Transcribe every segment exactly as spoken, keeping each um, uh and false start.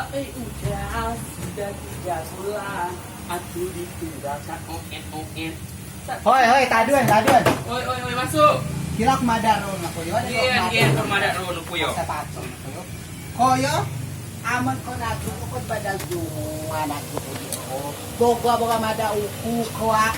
Eh, udah, sudah tiga bulan aku ditinggalkan, oen, oen. Hoi, hoi, tadun, tadun. Oi, oi, oi, masuk. Kilo madeak run uku yo. Iya, iya, madeak run uku yo. Ko yo, amen ko nadeak uku, ko badal jua nadeak uku yo. Bogoa, bogoa madeak uku ko, ha?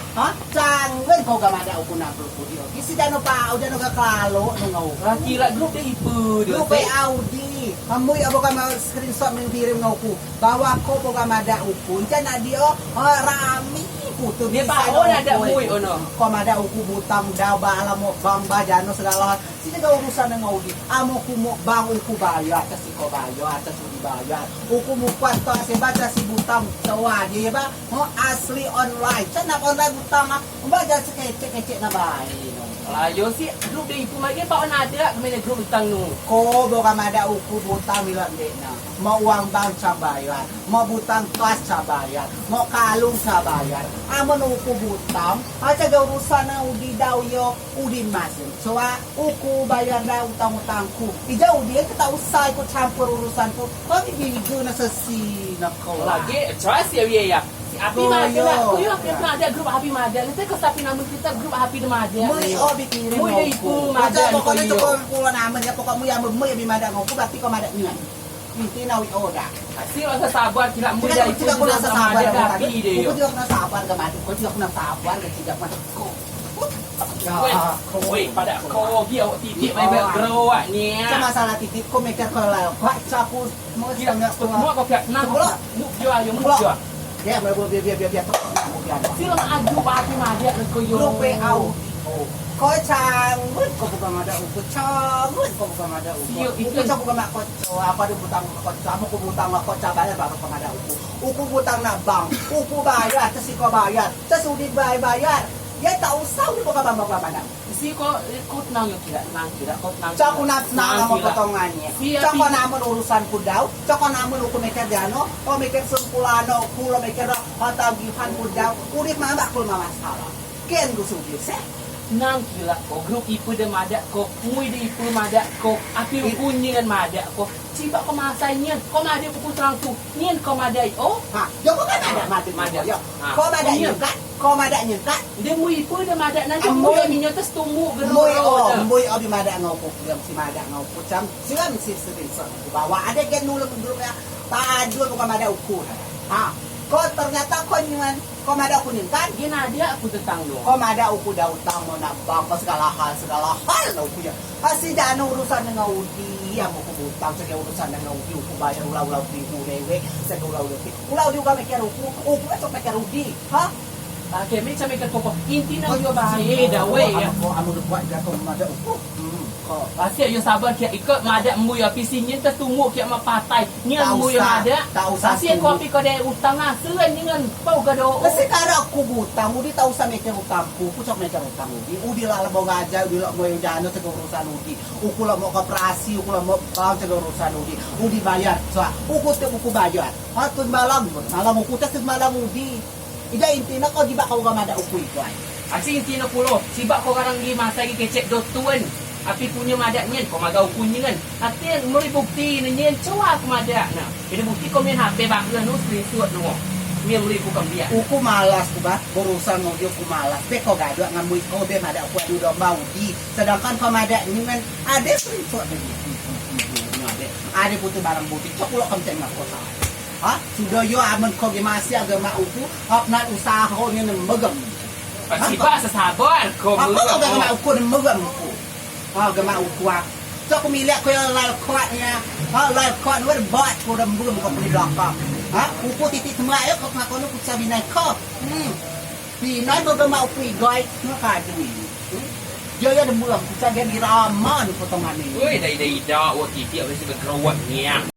Canggen ko ga madeak uku nadeak uku yo. Isi dano pa, udah no ga kelalo no ngau. Laki lak grup de ipe de. Grup audi. Kamu ya bogoa mau screenshot mengkirim ngau uku. Bahwa ko bogoa madeak uku. Ica nadeak o, ha, rami uku tu. Dia bisa tahu no ada uku. Mui ono. Ko madeak uku butang dau ba alam bang ba jano segala hal. Si jago urusan ngen udi. Amen uku muk bang uku bayar, atas si ko bayar, atas udi bayar. Uku muk kuat to asai ba, atas si butang coa aja ya ba. Mo asli online. Cak nak online butang ah. Ba ja sekecek-kecek na bae no. Lah yo si grup de ipe mai ge pa on ade kemene grup butang nu. Ko bogoa madeak uku butang milo ndek na. Mo uang bank coa bayar. Mo butang kelas coa bayar. Mo kalung coa bayar. Amen uku butang, aca ga urusan ngen udi dau yo. Udi masin. Coa uku bayar da utang-utangku. Ijai udi ke tak usah ikut campur urusanku. Ko bi bigu na sesi na ko. Lagi, coa si ya, ya. Si api madeak, ko yo, api madeak, grup api madeak. Nanti ko sapi namen kita grup api de madeak. Mui o bi kirim. Mui de ipe madeak. Pokoknya tu ko pulo namen ya, pokok mui amen mui bi madeak ngau uku, berarti ko madeak nian. Inti na wi o da. Asai rasa sabar, kira mui de ipe. Tidak guna sabar, api de yo. Tidak guna sabar ga madeak. Ko tidak guna sabar ga tidak madeak ko. Weh, weh, padeak ko gi awak titik mai beak geroak ni. Cak masalah titik ko meker ko lah. Kuat capu. Kira semua ko kira nang. Muk jua yo, muk jua. Ya, biar, biar, biar, biar, biar. Silo mak aju ba api madeak ko yo. Grup au. Ko canggut ko bukan madeak uku, canggut ko bukan madeak uku. Sio, uku itu canggut ko mak ko. Apa de butang ko, amen ko butang ko coa bayar baru ko madeak uku. Uku butang nak bank, uku bayar, atas si ko bayar, atas udi bayar, bayar. Ya tak usah udi ko ka bank, bank, bank, bank. Si ko, ko tenang yo, kira tenang, kira ko tenang. Cak ku nak tenang, tenang, amen kira. Potongan ne. Siap, cak ko namen urusanku dau, cak ko namen uku meker jano, ko meker sempulano, kulo meker tagihanku dau, udi mamak kulo masalah. Ken ku sugih se. Nang kila ko, grup ipe de madeak ko, mui de ipe madeak ko, api uku nien madeak ko. Ciba ko masai nien, ko madeak uku terang tu. Nien ko madeak o. Ha, yo ko kan madeak, madeak, madeak. Yo. Ha. Ko madeak nien kan? Ko madeak nien kan? De mui ipe de madeak nang ko mui. Mui minyo tes tumu gero. Mui o, mui o bi madeak ngau uku, si madeak ngau uku cam. Silam si sering so. Bawa ade gen nulung grup ya. Padul bukan madeak uku. Ha. Ko ternyata ko nien. Ko madeak uku nien kan? Gen ade uku tetang do. Ko madeak uku dau utang mo nak bank ko segala hal, segala hal lah uku ya. Asai jano urusan ngen udi, amen uku butang, cak urusan ngen udi, uku bayar ulau-ulau tinggu dewe, cak ulau-ulau tinggu. Ulau udi uga meker uku, uku kan cak meker udi, ha? Keme cak meker pokok, inti ne uyo bae, da we ya. Amen ko, amen uku buat jatuh madeak uku. Hmm. Ko. Asai yo sabar kiak, iko madeak mui api si nien tetumuk kiak mak patai. Nien mui madeak. Tak usah. Asai ko api ko de utang asai nien pau gado. Sekarang uku butang, udi tak usah meker utangku, uku cak meker utang udi. Udi lah lebo gajai, udi lah mui jano cak urusan udi. Uku lah mok koperasi, uku lah mok bank cak urusan udi. Udi bayar, cak. Uku te uku bayar. Ha, tun malam, malam uku te tun malam udi. Ijai inti ne ko jibeak ko ga madeak uku igai. Asai inti ne kulo, jibeak ko kadang gi masai gi kecek do tun. Api kunyo madeak nien, ko magea uku nien. Ati meri bukti ne nien, coa uku madeak ne. Ade bukti ko mien H P bak ne nu screenshot nu. Mien meri uku kembiak. Uku malas ku ba, berurusan ngen udi uku malas. Be ko gaduak ngamui ko be madeak uku adu domba udi. Sedangkan ko madeak nien ade screenshot ne. Ade putus barang bukti, cok ulo kemceng ngako salah. Ha? Sudo yo amen ko gi masih agama uku, hok nan usaho nien megem. Siba sesabar ko. Apa ko agama uku nien megem uku? Ha, agama uku ah. Cok ku miliak ko yo lal kuat nia. Ha, lal kuat wer bat ko dem megem ko peli belakang. Ha, uku titik semak yo ko ngako nu ku sabinai ko. Hmm. Binai ko agama uku igai, ngakadui. Hmm. Yo yo dem megem ku sagen irama nu potongan ni. Oi, dai dai ida, wo titik wes begerawat nia.